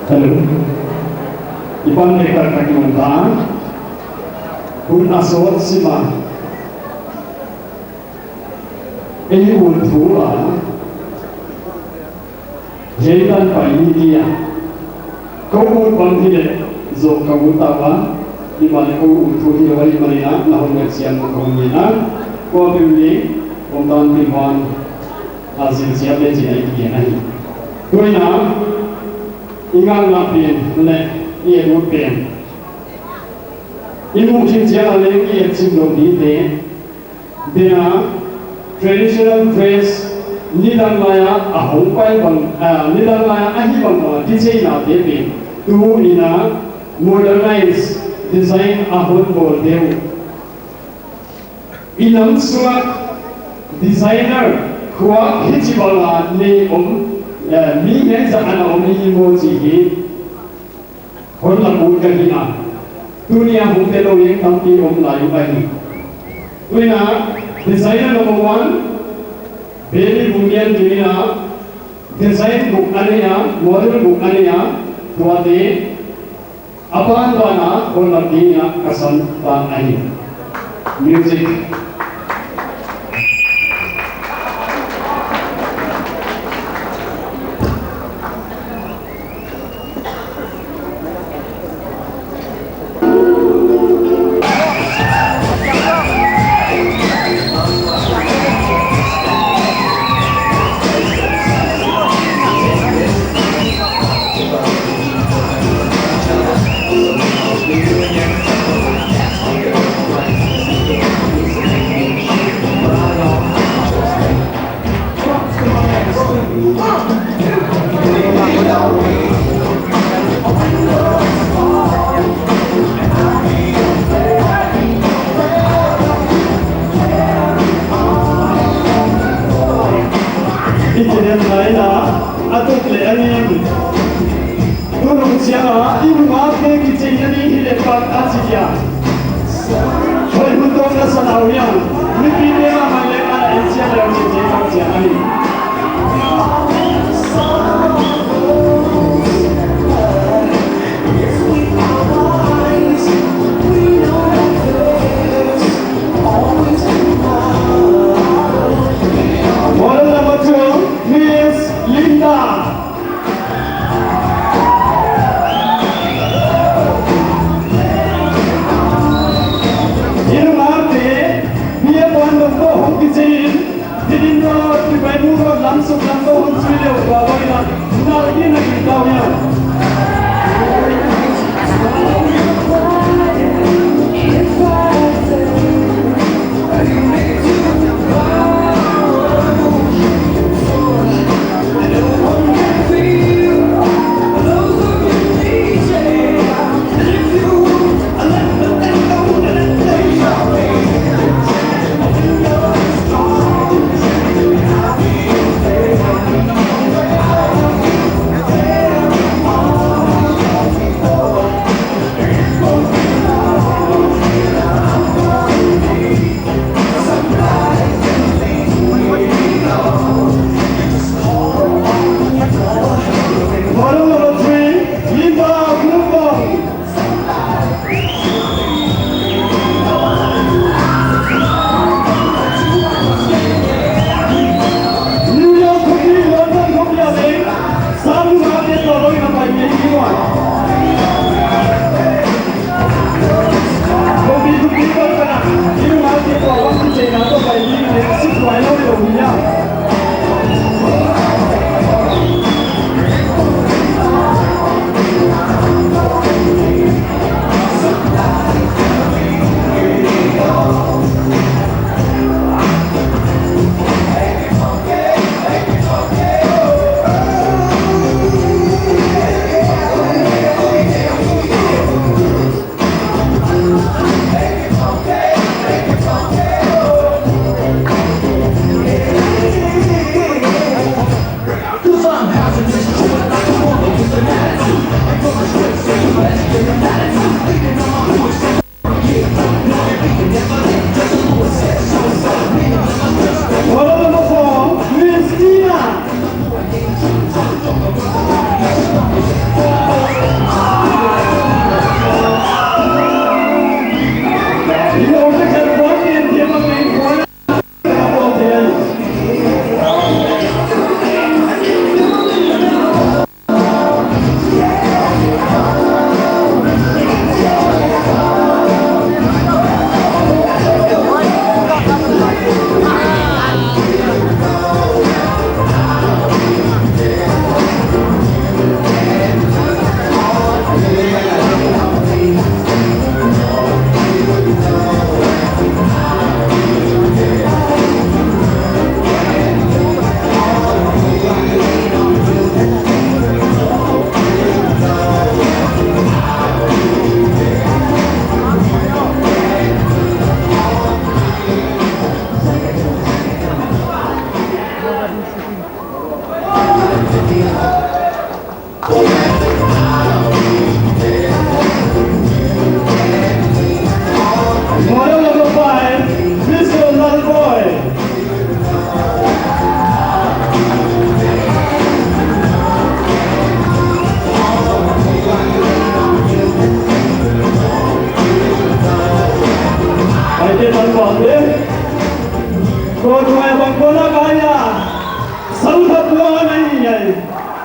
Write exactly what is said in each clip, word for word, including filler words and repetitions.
Hello. I pan leh kal ka kiman ta. Hun a sawt sim a. Ei ut thu a. Hiai tan pai ni dia. Kou ut bang hileh, zoh ka ut ta ua. Himahleh kou ut thu hilou ahihmanin, na hon ngaihsiam kou ni a. Kuapeuh in, om tan pi huan. A zil siam leh zil ai ki na hi. Tuin a, i ngakna pen, leh, i et ut pen. I muh khin chiang a leng i et sim lou ding te. Dena, traditional dress, nidang lai a, a hong pai bang, ah, nidang lai a, ahi bang a, design a te pen. Tu in a, modernize, design a hon bawl deuh. I nam sung a designer khuak hichibang a nei om, eh, mi ngen zah ana om i hi maw chih hi hon lam ut ka hi a. Tuni a hong telou leng tampi om lai uh ahi. Tuin a designer number one, Baby Bumlian Junior, design buk a nei a, model buk a nei a, tuate, a ban ban a, hon lam ding a, ka san tan ahi. Music. I kidem lai la, a tuk leh a ngim. Tunung chiang a, i mu ngak te kiching na ni hi leh pat a chi dia. Hoi hun tawk na sa nau hiam, mipite mahmah leh ana en chiat leh chi chi tak chiang a ni. Model number two, Miss Linda. I nungakte, bia puan dong toh hong kichiin, Didin Road, Kibai Mu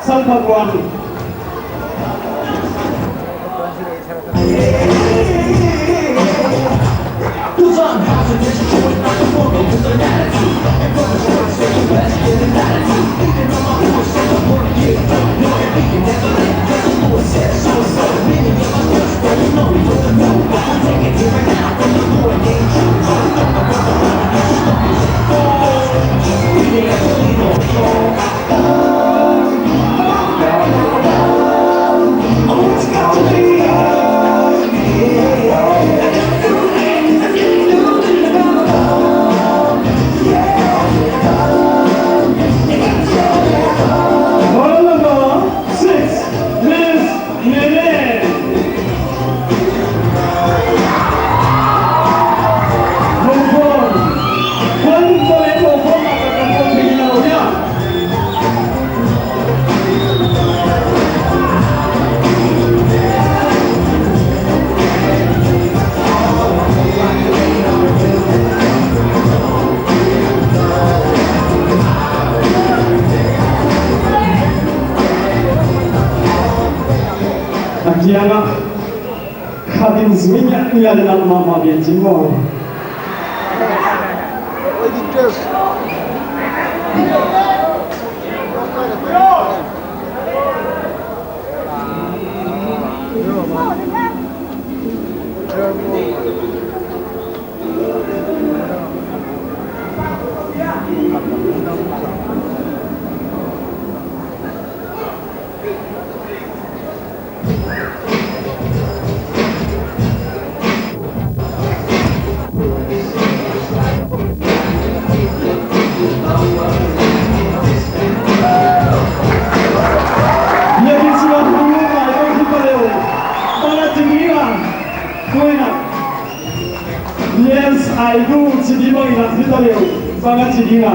Sangphakluang. Roll number six, Miss Nene. A kiang ah khat in zui ngiat ngiat in a mahmah ve chin maw. Yes, I do, chi di bang in a hita leh, bang a chi di nga.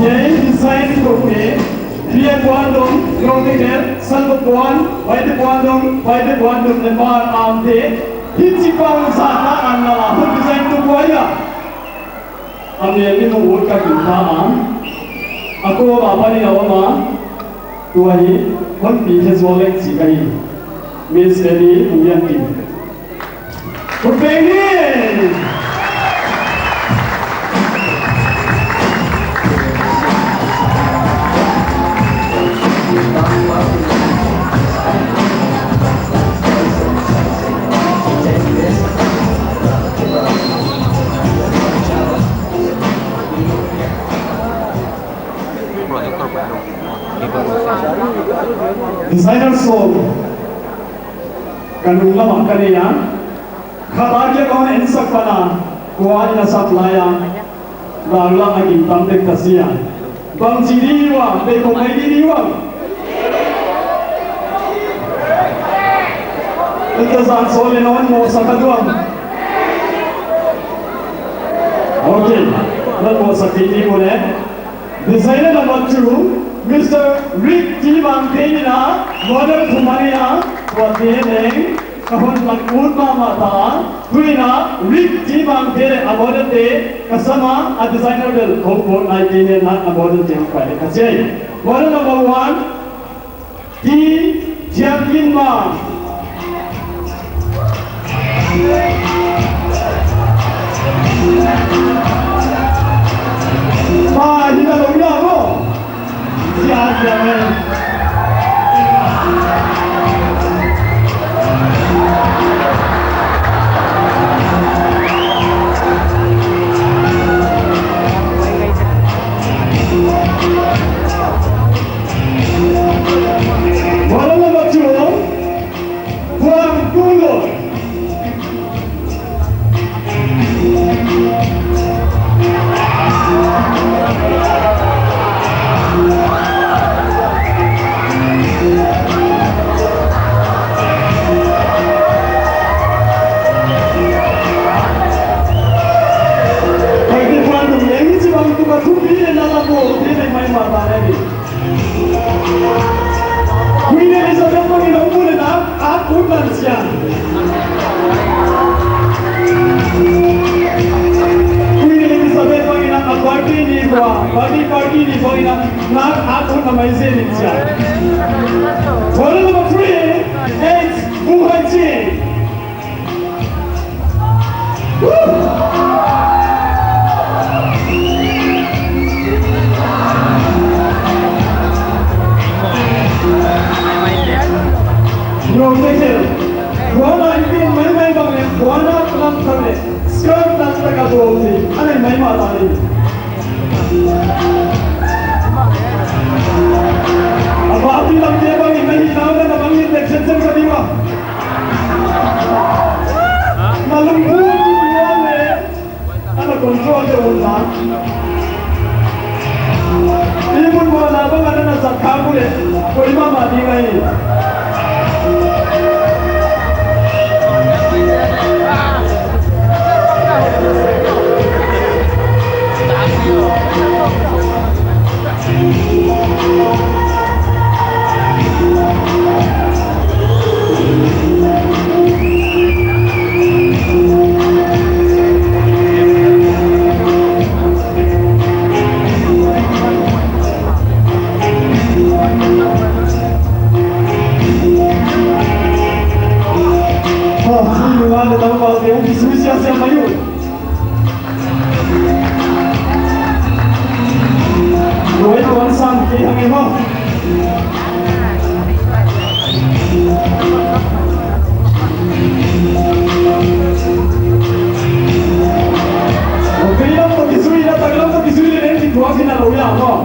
Yei design kong ne, Pia Puandong, Rongtikel, Sango Puan, Waite Puandong, Waite Puandong, Lembar Amte, hichi pang zata an na la, hon design tu buaya. Am ne mi mo wot ka kin ta am. Ako ba pa ni na wa ma, tua hi, hon pi he zual leng chi ka hi. Miss Lady, Uyan Kim. Hupeng ni. Designer song. Ka nung lam ah ka nei a. Khat a kia kong en sak pan a, kua in a sak lai a. Lau la a gintam dek ka sia. Bang chi di ua, dek kong mai di di ua. Ita zan so le non mo sa ka duam. Okay, non mo sa ki di mo le. Designer number two, Mister Rick T Bangte ni na, model Thumani na, tua te leng. Ka hon lang ut mahmah ta, tuin a Rick T Bangte leh a model te ka sam a, a designer bel hong pawt nai kei hen a, a model te hong pai leh ka chi a. Model number one, T Thiangkinma. Pa, hi ta lou ya lo. Model number two, Kuang Kulo. Queen Elizabeth bangin hong mu leh nak a ut nan siang. Queen Elizabeth bangin a birthday ni ua, birthday party ni bangin a nak a ut na mai zen in siang. Model number three, it's Pu Hai Ching. Yo, Michael. Buana ikin mai mai bang e, buana lam thang e. Skirt lam thang a bo ni. Anai mai ma ta ni. Abang ti lam te bang in mai na na bang in tek sen sen ka di ma. Na lungput ni ya le. Ana control de un na. Imun mo na ba ngana na sa kabu le. Ko ima ma di ngai. Luai tuan sang kei hang e maw. Kei lam toh kisui na, tak lam toh kisui le, nen di tuan kina lo ya maw.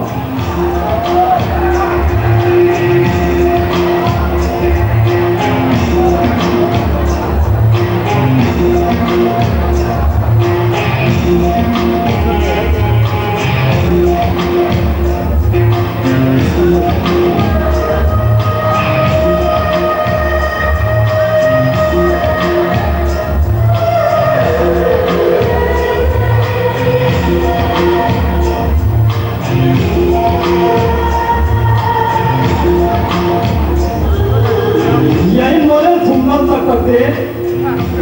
Hiai model thumna taktak te,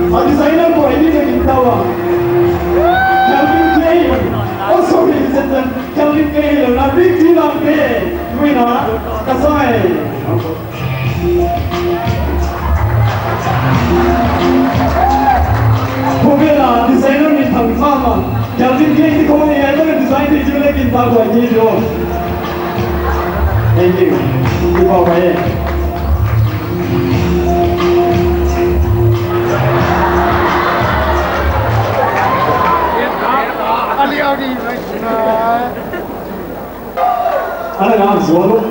a designer ko ini na gintawa. Calvin Klein. Oh, sorry, ladies and gentlemen. Calvin Klein, na big deal ang pe. Wina, kasai. Khawvel a designer min thang mahmah. Calvin Klein te khawng ni ai ta design te chu le kin ta koi ni jo. Thank you. Kipak huai. Ana ngam zual lou.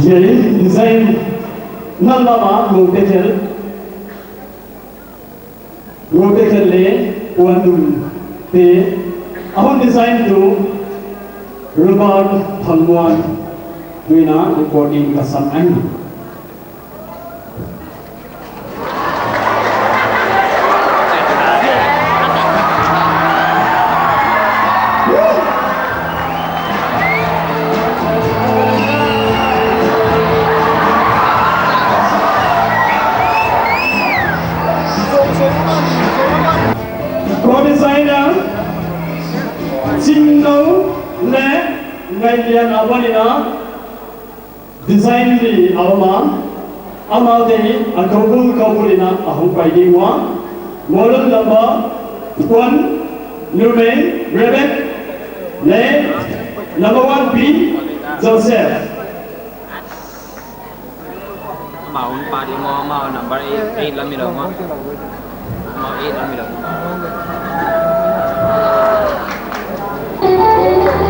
Hiai design nalh lam a Ngou Tekhel, Ngou Tekhel leh Puan Dum te a hon design tu Robert Thalmuan, tu in a recording ka sam ahi. Ko designer Chingno leh Ngailian a ban in a design li a om a, amaute a kou bul kou bul in a hong pai ding ua. Model number one, Numei Rebek, leh number one B, Joseph. Amau hong pai ding maw, amau number eight, eight lam mi lou maw. Amau eight lam mi lou.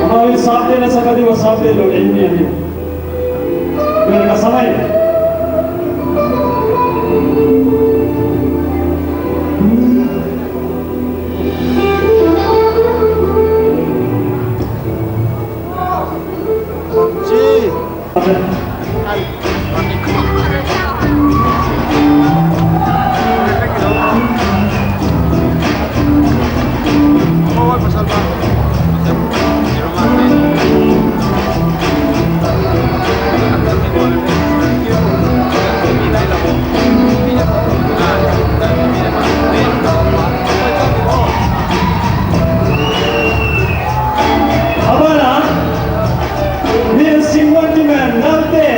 Amau i sap te na sa ka di wa sap te lou eight ni a ni. Kena ka samai. Chi. A ban ah, Mel Singwan Kimen, Nalte.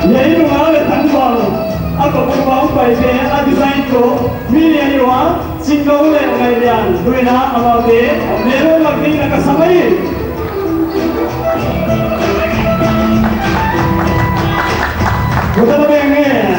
Hiai nung a leh tangval a kou bul kou pai te a design tu mi hiai ua, Chingno leh Ngailian, tu in a amaute, Mel Lak Ding na ka samai. Buta na beng eh.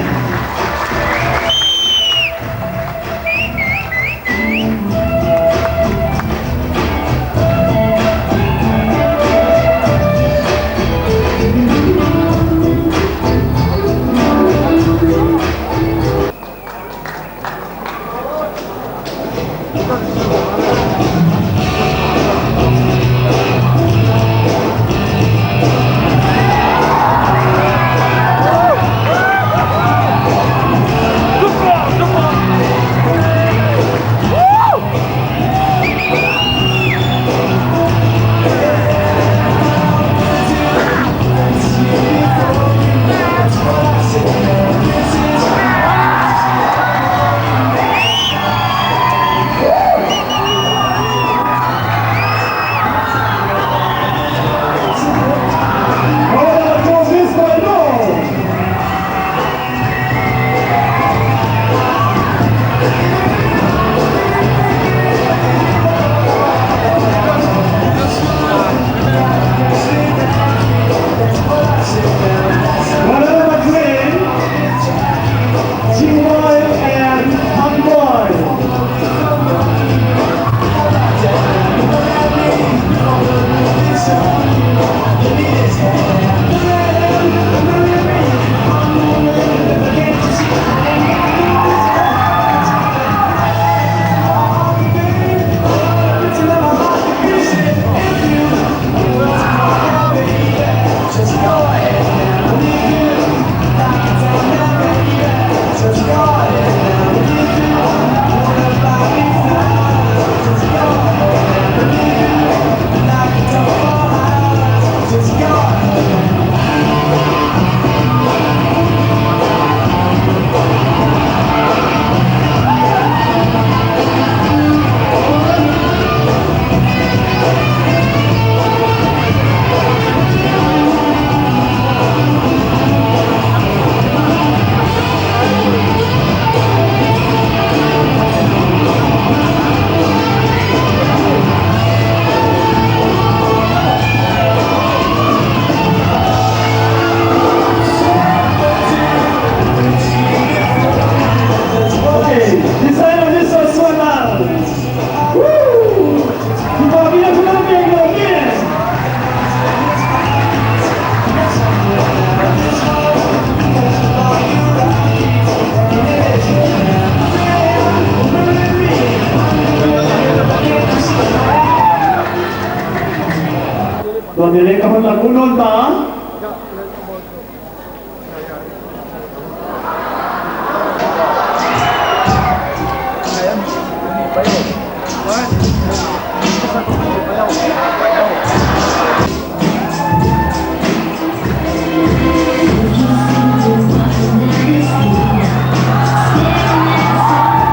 Ni le ka hon la kun non ta.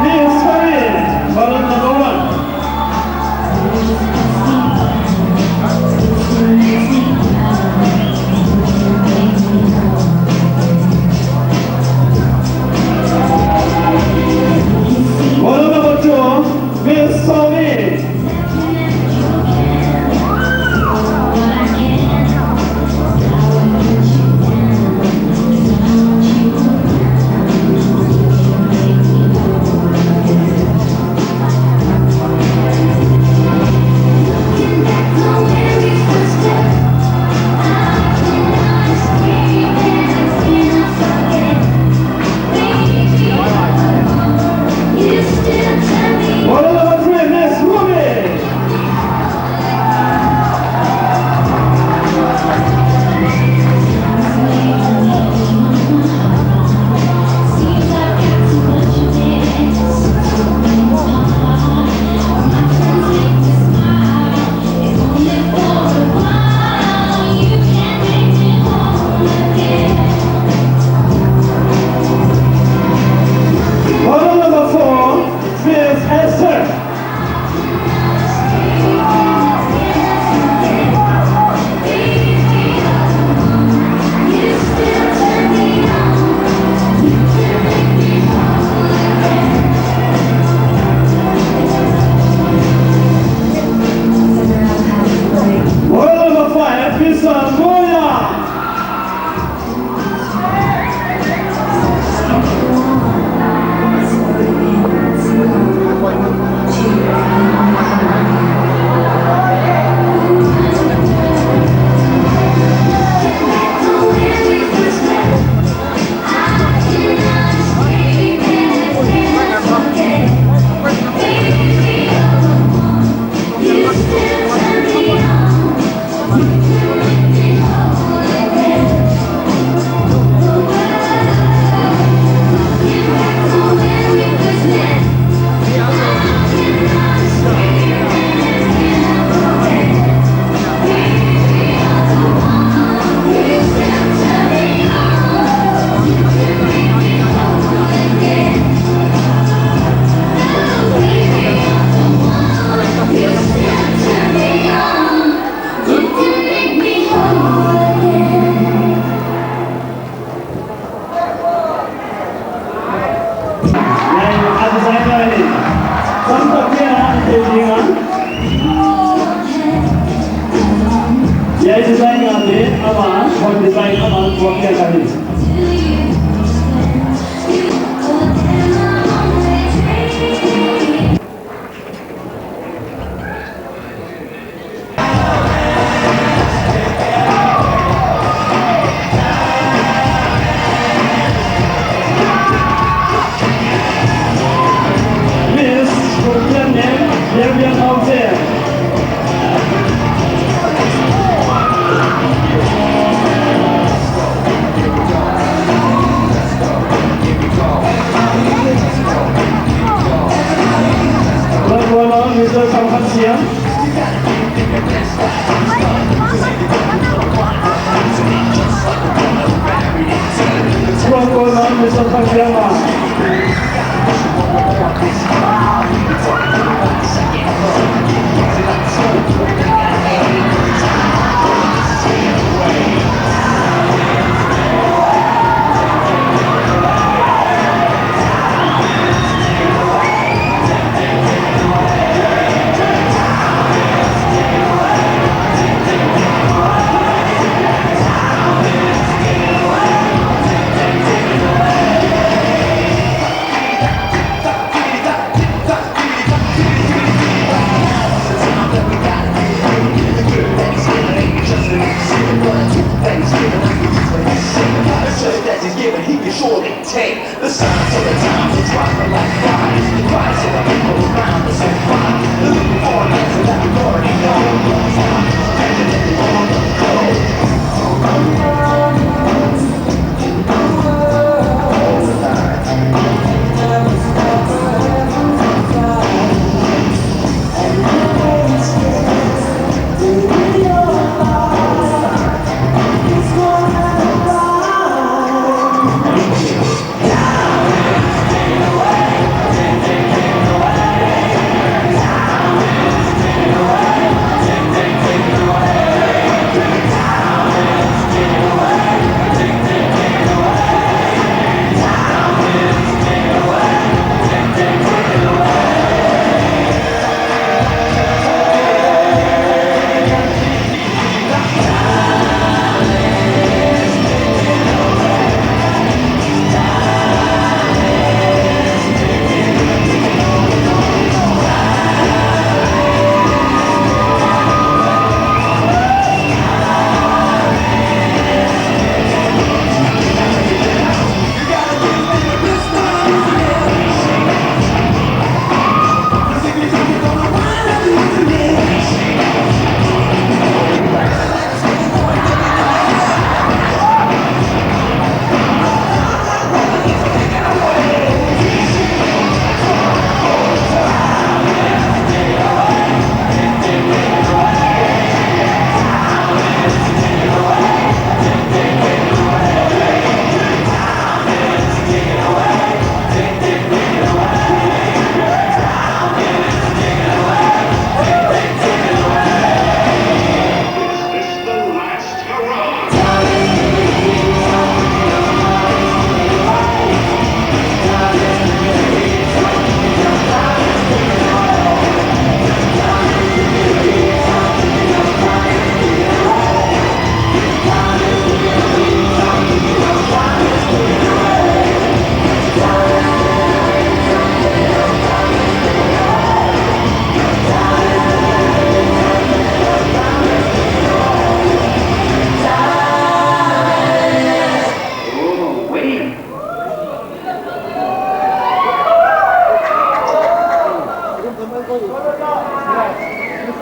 Miss Farid, ballot number one. Ballot number two, Miss Somi. Ballot number four, Miss Esther. Ballot number five, Miss Moya. Hiai design ngate ama, hon design ama, buak dia kali. Miss Hokkien Name, Vivian Hauser. Mister Samkhan Siam. Tuan Tuan Mister Thang Siam a. Thanksgiving, I can use for this shit. Not a shirt that is given, he can surely take. The signs of the times is rising like fire. The cries of the people around us are fine. They're looking for an answer that we already know. It's time to stand and let the world know.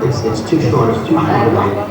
It's, it's too short, it's too short.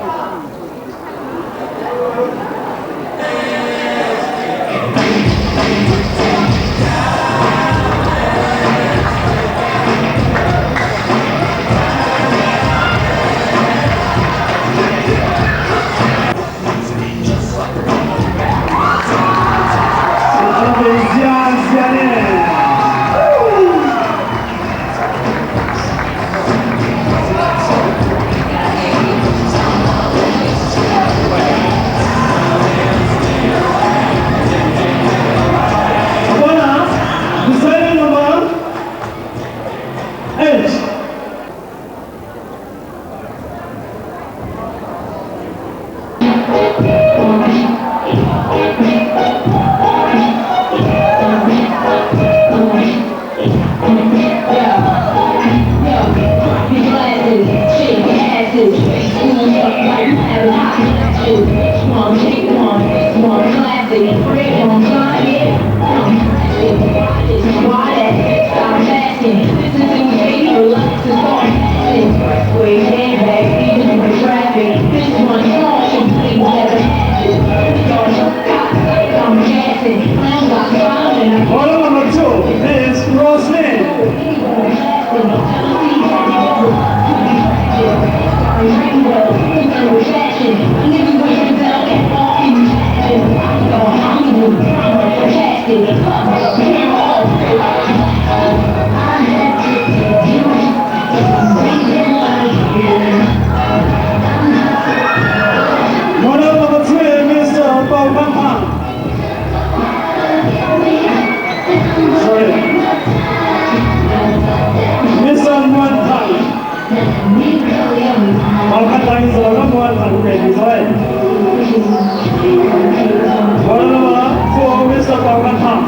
Eight. Model number two, Miss Roslyn. Model number three, Mister Pau Van Thang. Sorry. Mister Muan Thang. Pau Van Thang is a Muan Thang, okay, sorry. Model number four, Mister Pau Van Thang.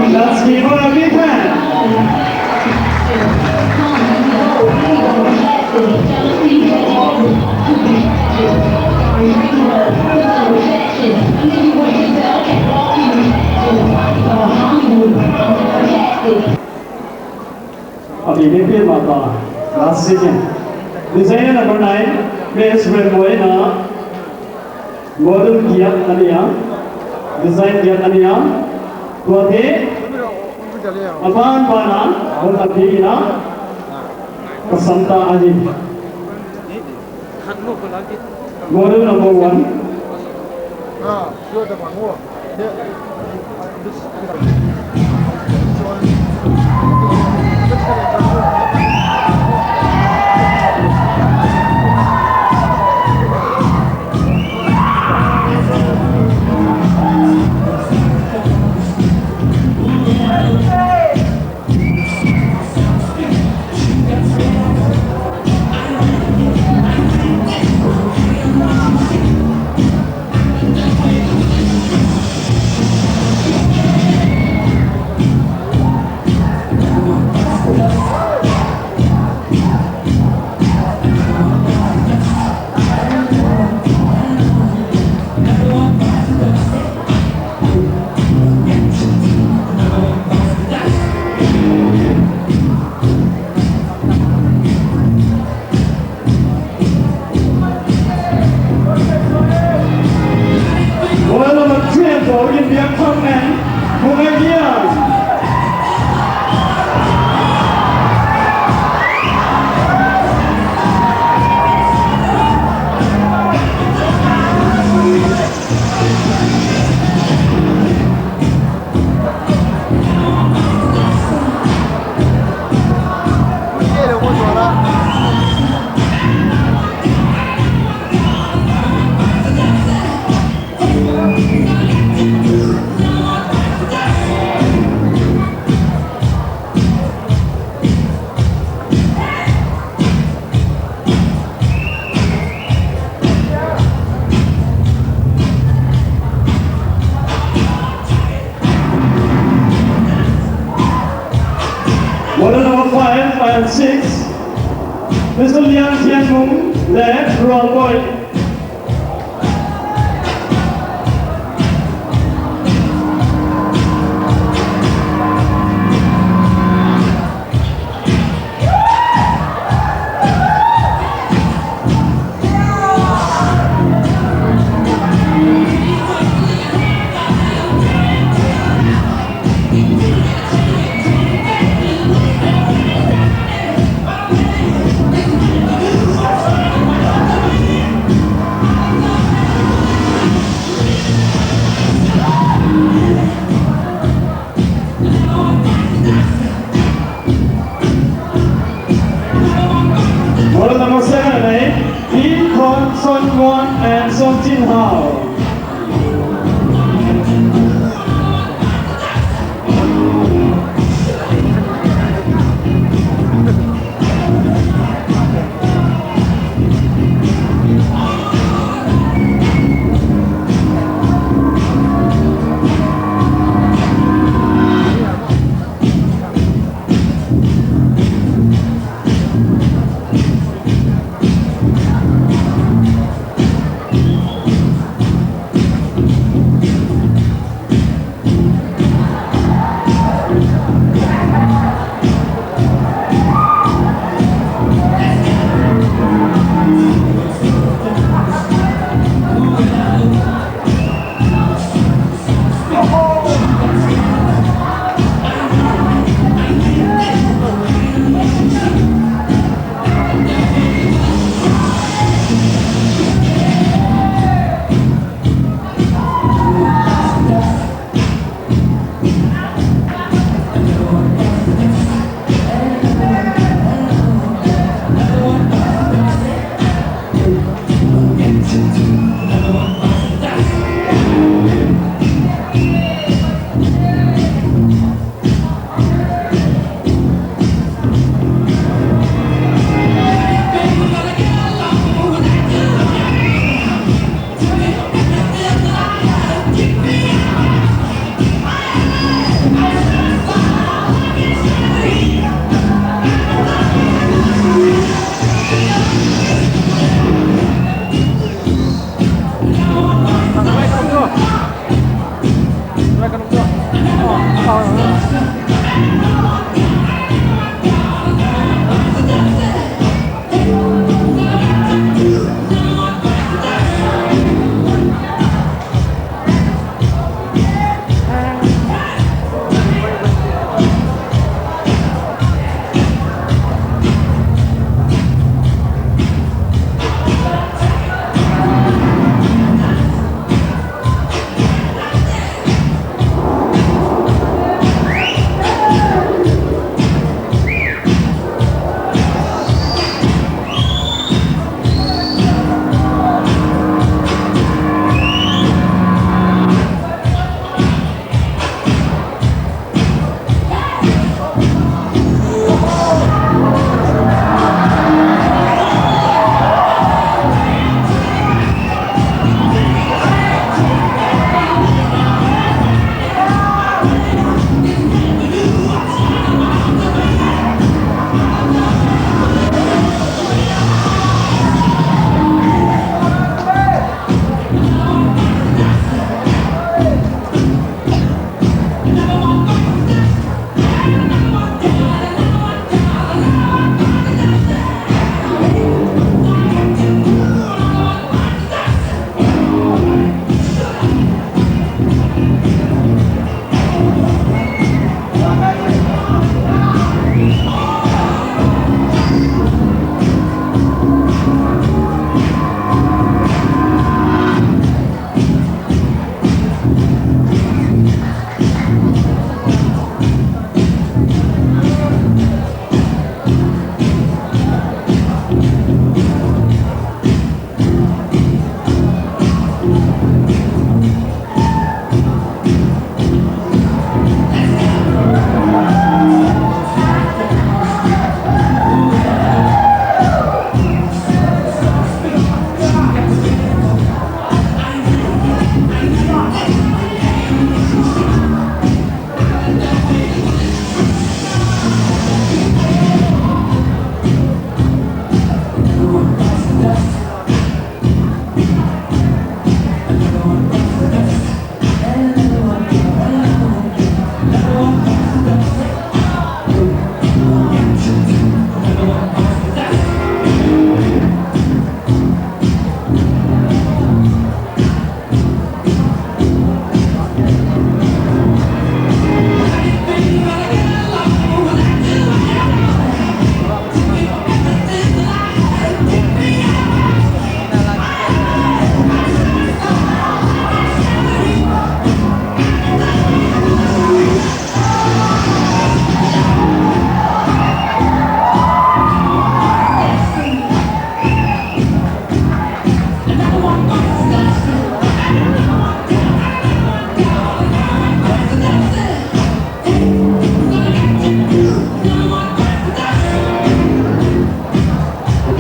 Let's give her a big hand. Okay, maybe about Asik. Designer number nine, Miss Rainbow na model giat a nei a. Design giat a nei a. Tuate a ban ban a, hon a pi ina. Ka sam ta ahi. Model number one. Well, number three, Morgan Biak Thang Neng, Bunga Giang. Model number five, five and six. Mister Liang Tian Mung, left, wrong boy.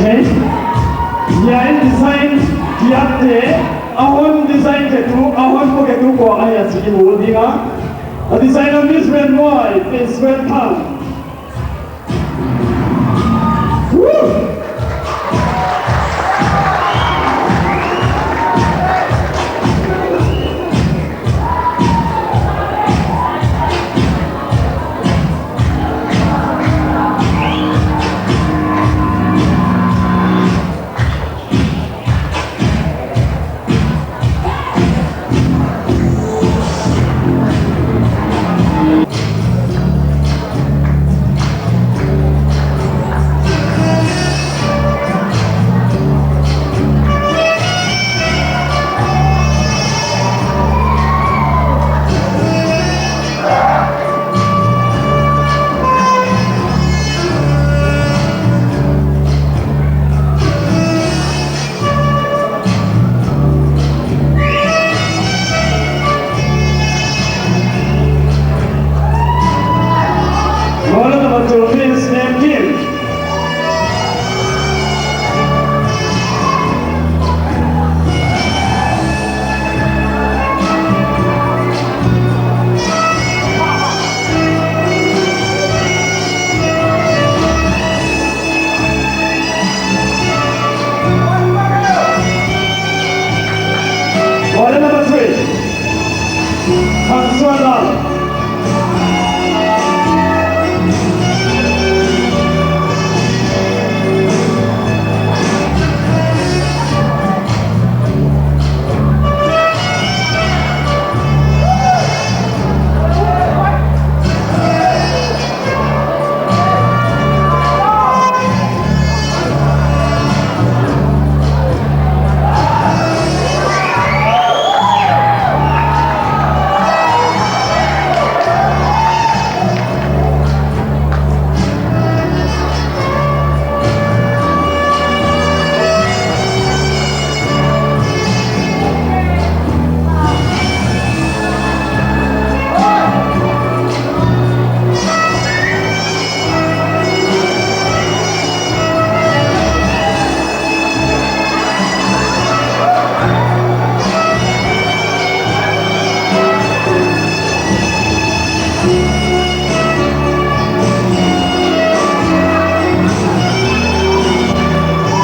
Hiai design kiat te, a hon design ketu, a hon pua ketu kua ahia chih i mu ding a. A designer Miss Renmoi, please welcome. Woo! Roll number two, please, name Kim. Order number three. Hang Suan Lam.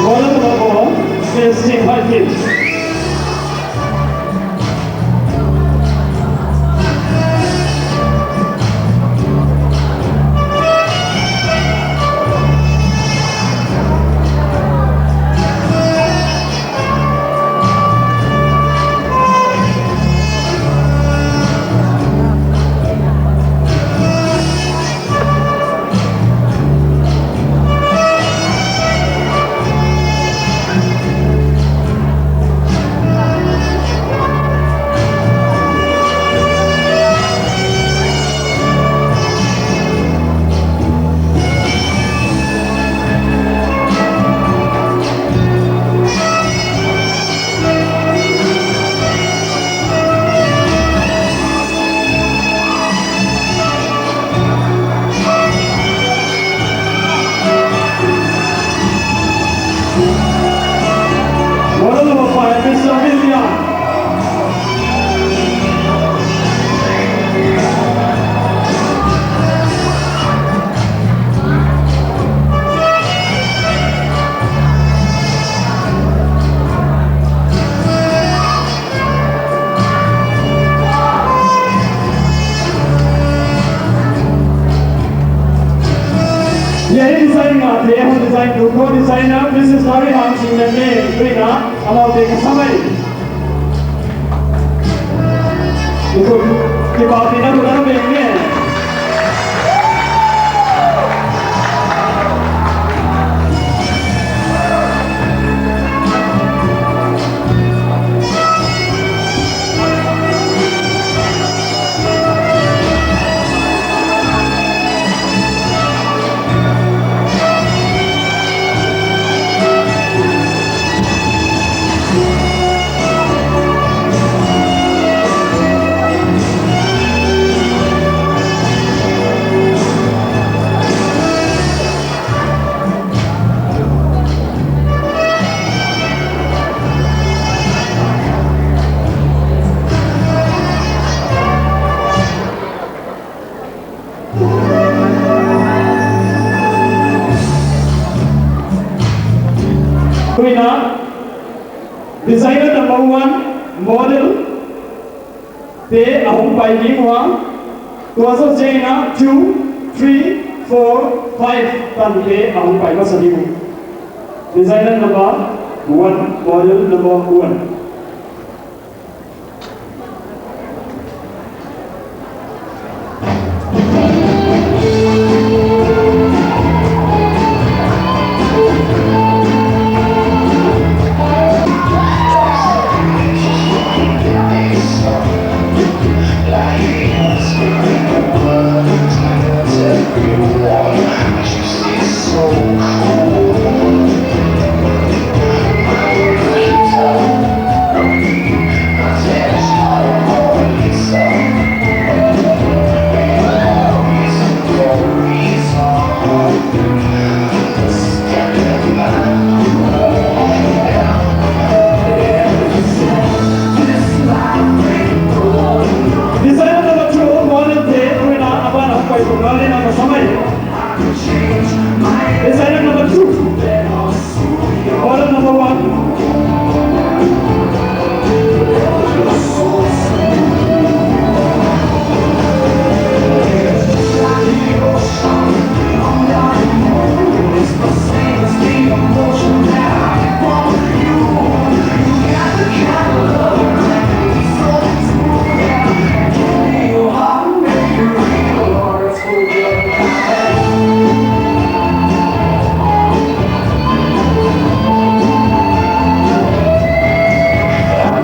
Model number four, Miss Sing Hoi Kim. Model number five, Mister William. Hiai design ngate, hon design tu, co-designer, Missus Larry Hangsing, le me, tuina, amaute ka sa mai. Ikut, kipahpihna tu na beng ni. Tuin a, designer number one model te a hong pai ding ua, tua zoh chiangin a two, three, four, five tan te a hong pai masa ding uh. Designer number one, model number one. Designer number two, model te, tuin a, a ban a hong pai tung ngal in a ka sa mai. Designer number two. Model number one.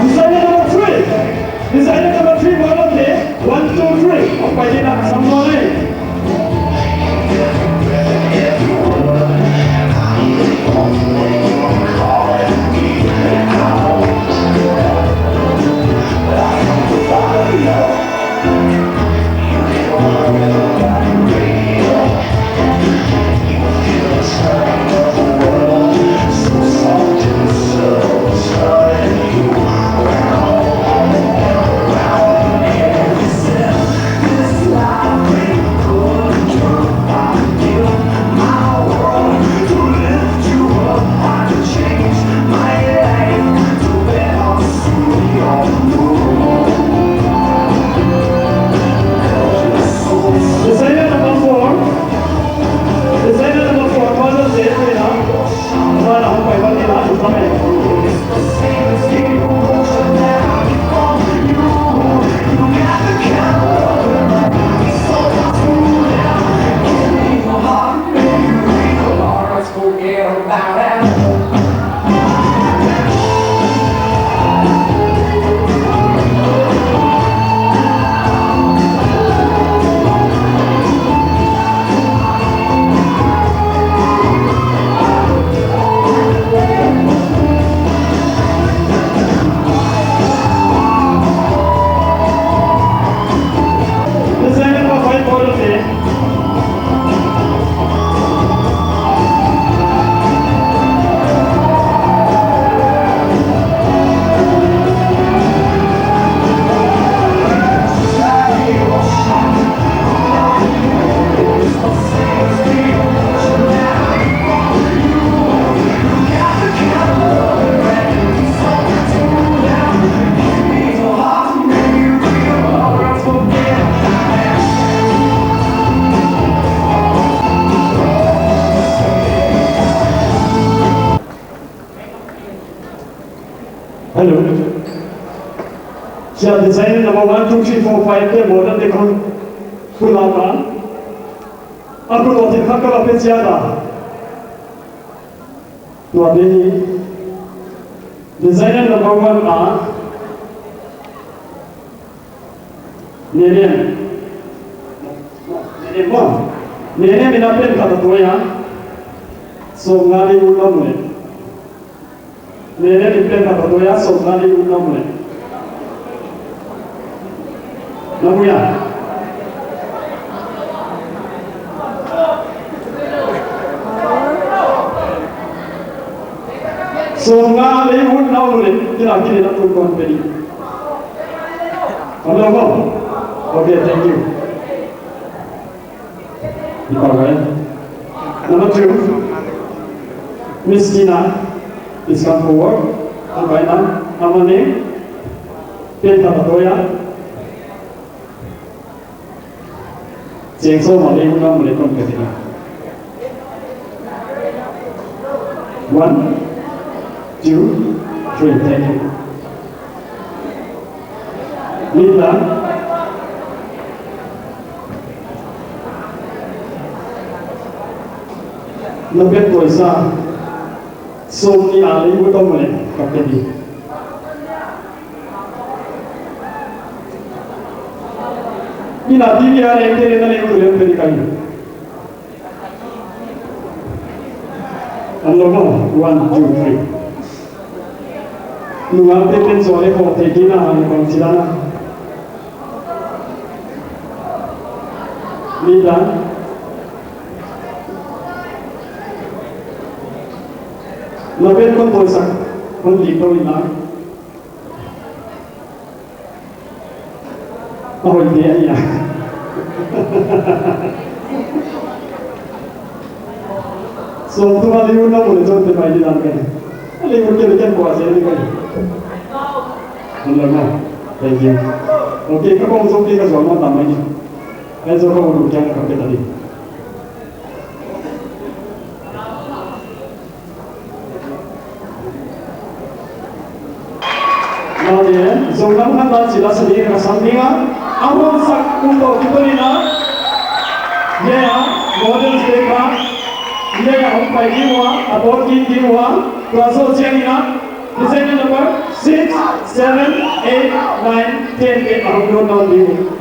Designer number three. Designer number three, model te. One, two, three. Hong pai ding a, sam nawn e. Designer number four. Designer number four, model te, tuin a. Tuin a, hong pai ban ding a, tu sa mai. Hello. Chia, designer number one, two, three, four, five te model te kon pula ka. Aku lo tin khat ka la pe chia ta. Tua te hi. Designer number one a. Nenem. Nenem maw. Nenem in a pen khat a tuai a. Sawmnga leh ut na mu leh. Nenem in pen khat a tuai a, sawmnga leh ut na mu leh. Na mu a. Sawmnga leh ut na mu leh. Kila kila na tu kon pe di. Hello, hello. Okay, thank you. Number two, Miss Tina. Please come forward. Ang kainan, amane, pen tapa toya. Cheng sawm a lei hun a mun leh kon ka tina. One, two, three. Thank you. Linda. Na pen poisa sawmnih a lei ut om leh ka pe di. Ina T V a leng te leng na leng ut leng pe di ka hi. An lo maw, one, two, three. Nungak te pen sawm leh kawk te kina han kong chilana. Ni dan. Na pen kon poisak, kon lik tou ina. Ahoih dia ia. Sawmthum a lei ut na mun leh zong te mai di dan ka hi. A lei ut kei leh ken kua se di ka hi. Mun leh na. Thank you. Okay, ka kong zong kei ka zuak na tam mai ni. Ai zong ka ut kiang ka pe ta di. Nau le, zong nam khat dan chila sa ding ka sam ding a. A hon sak un to ki to ni na. Ye a, models te ka. Ye a, hong pai ding ua, a bol ding ding ua. Tua so chiang ni na. Designer number six, seven, eight, nine, ten te a hong don ding.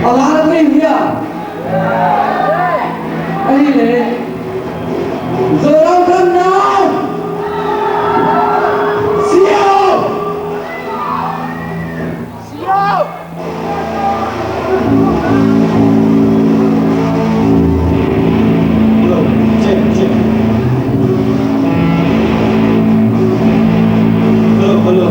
Alarm ni dia. Ahi le. Zoram kan nau. Sio. Sio. Hello, check, check. Hello, hello.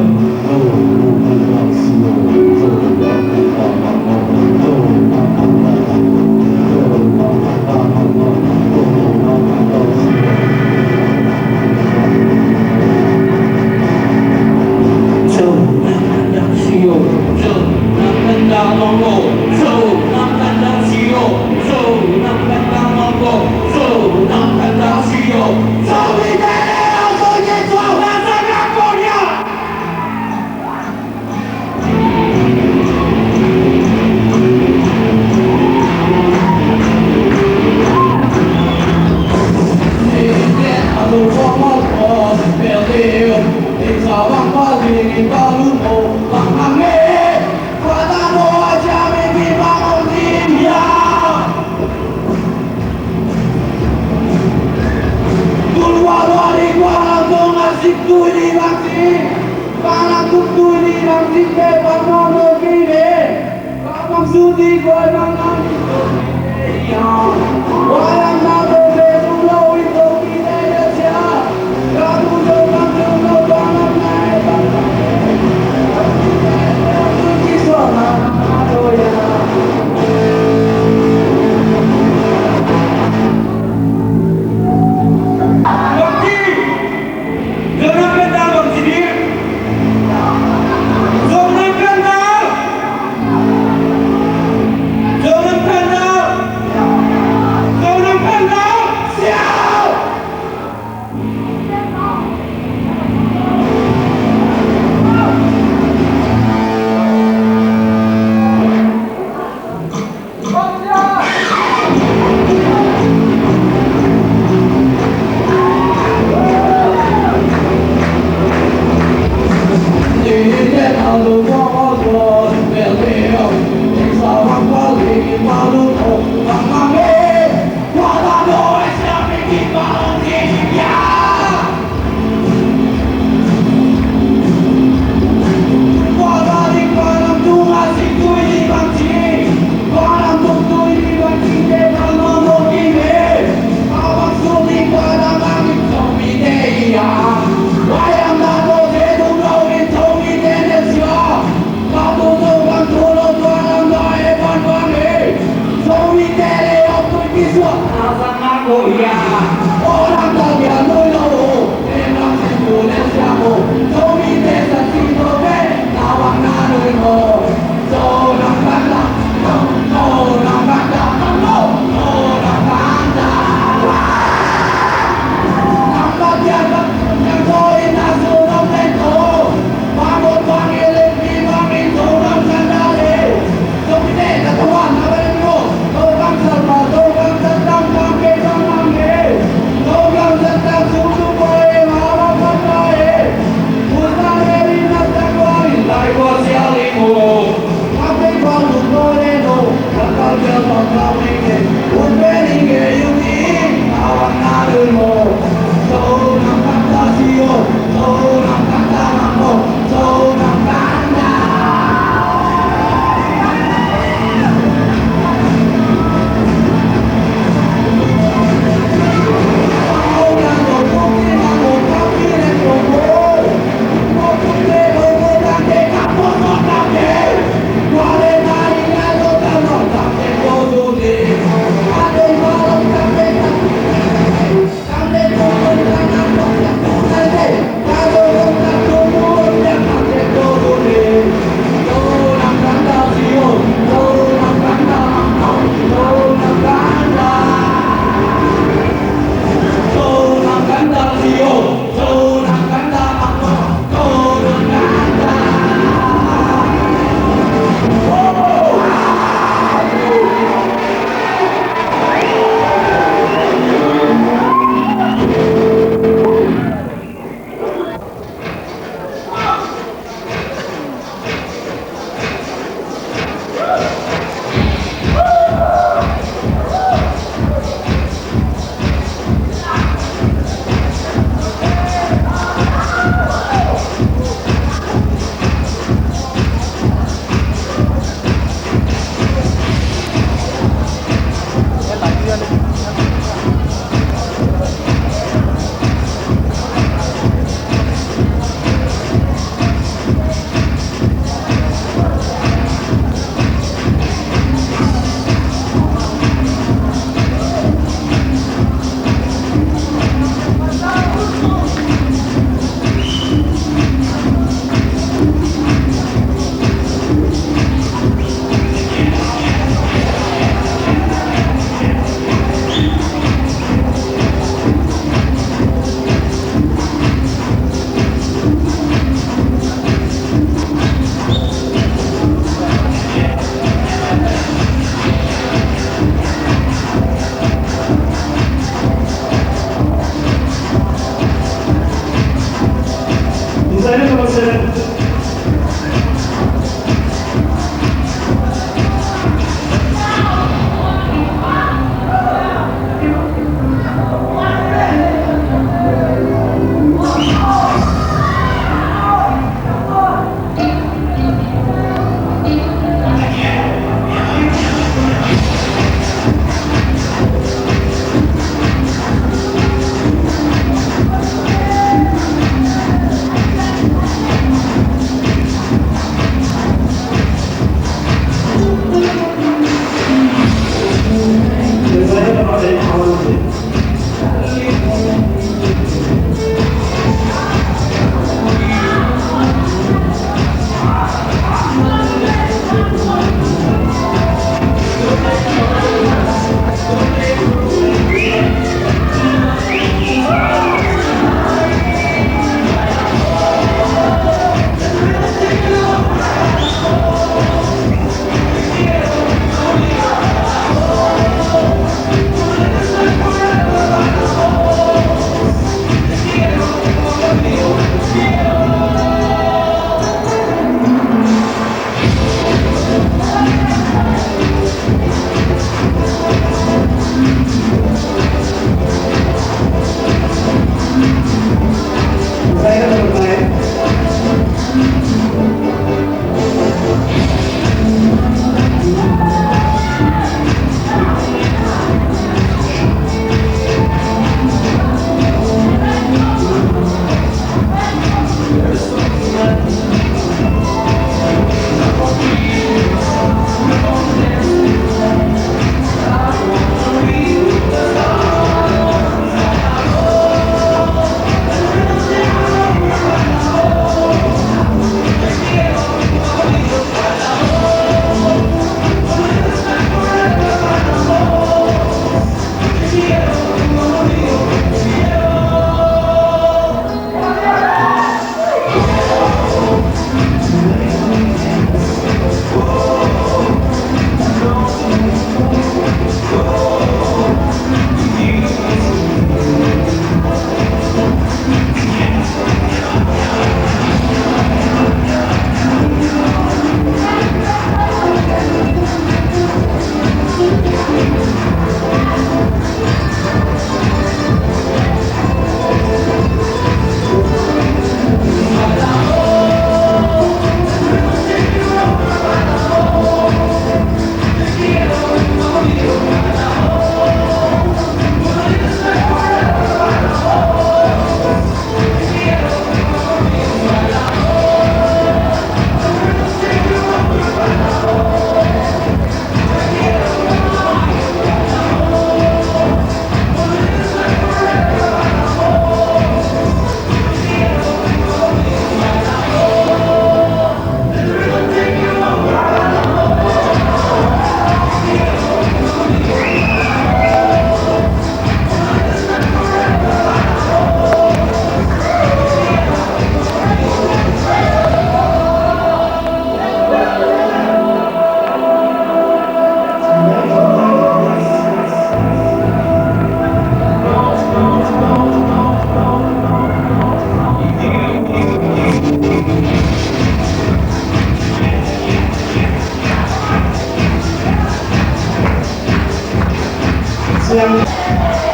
Lam.